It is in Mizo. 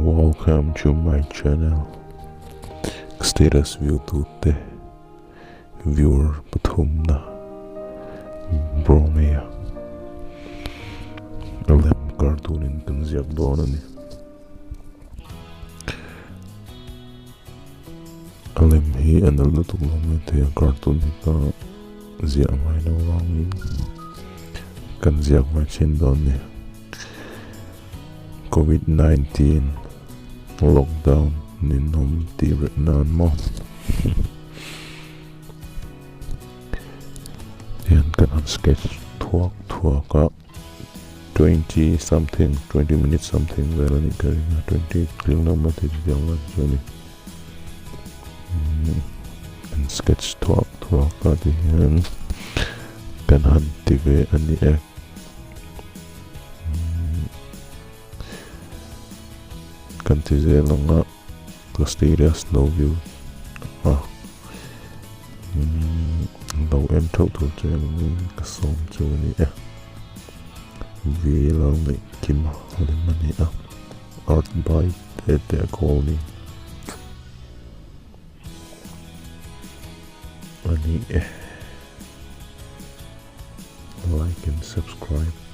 Welcome to my channel Status view tu te viewer pathum na Bromea a lem cartoon in kan ziak dawn a ni. A lem hi a nalh lutuk lo mai thei a cartoon hi ka ziah ngai lo vangin kan ziak mai thin dawn a ni. Covid 19 lockdown ninawm tih reh nan maw hian kan han sketch thuak thuak a 20 something 20 minutes something vel a nih ka ring a 20 tling lo mai thei chutiang lai chu a ni kan sketch thuak thuak a ti hian kan han ti ve a ni e. Kan ti zel ang a ka status lo view a lo en theuh tur che angin ka sawm chu a ni e v lo neih kim a lem a ni a art by te te a call ni a ni e. Like and subscribe.